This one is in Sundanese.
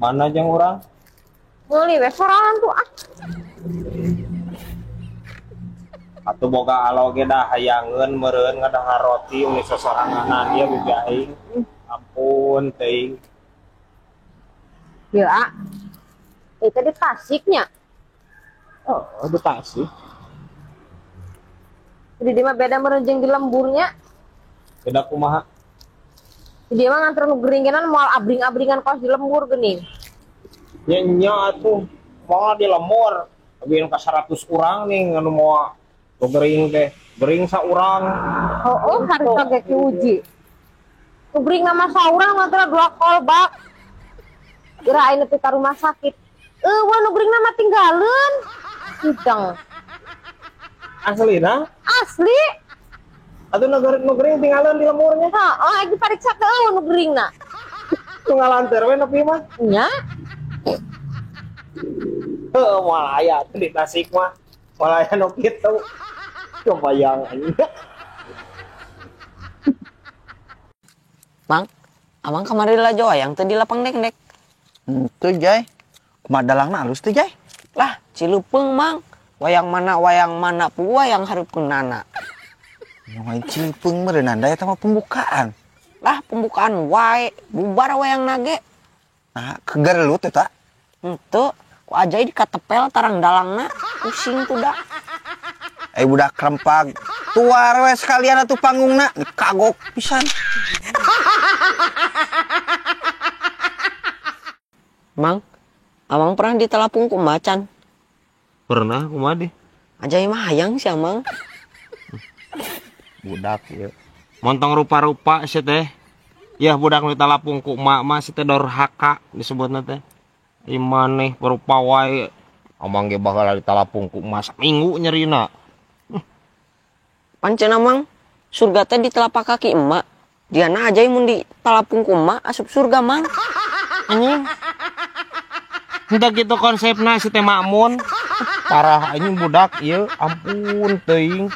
Mana jeung urang? Meuli we sorangan tuh ah. Atuh boga alo ge dah hayangeun meureun ngadahar roti uni sosoranganan ieu bibi aing. Ampun teuing. Ieu ah. Itu di Tasiknya. Oh, di Tasik. Jadi dia mah beda meureun jeung di lemburnya. Beda kumaha? Jadi dia mah nganter nu geringenan moal abring-abringan kos di lembur geuning. Nya nya atuh moal di lembur. Abi ka 100 urang nih anu moal nu gering teh. Gering saurang. Oh, harita ge diuji. Nu gering mah saurang nganter 2 kolbak. Kira aing nepi ka rumah sakit. Eueuh nu gering mah tinggalin. Hidang. Aslina? Asli. Atuh nu gering tinggalin di lemurnya. Heeh, aing dipariksa teh eueuh nu geringna. Nu ngalanter we nepi mah. Nya. Heuh, moal aya di Tasik mah. Moal aya nu kitu. Coba yang anjing. Mang, amang kamari lalajo wayang teh di lapang dek-dek. Henteu, Jai. Kumaha dalangna alus teh, Jai? Lah, Cileupeng, Mang. Wayang mana pu wayang hareupeun nana. Yang Cileupeng meureun da eta mah pembukaan. Lah, pembukaan wae, bubar wayang nage. Nah, kegerelut eta. Henteu, ku Ajai dikatepel tarang dalangna, pusing tuh da. Budak rempag, tuar we sekalian atuh panggungna, kagok pisan. Mang, amang pernah ditelapung ku macan? Pernah, kumaha deh? Ajai mah hayang sih amang. Budak ya. Montong rupa-rupa sih teh. Ya budak nu ditalapung ku emak mah si teh dorhaka disebutna teh. Imaneh berupa wae. Amang ge bakal ditalapung ku emak saminggu nyerina. Pancen amang surga teh di telapak kaki emak. Diana Ajai mun ditalapung ku emak asup surga mang. Anjing. Udah gitu konsepna si teh makmun. Parah anjing budak ieu, ampun teuing.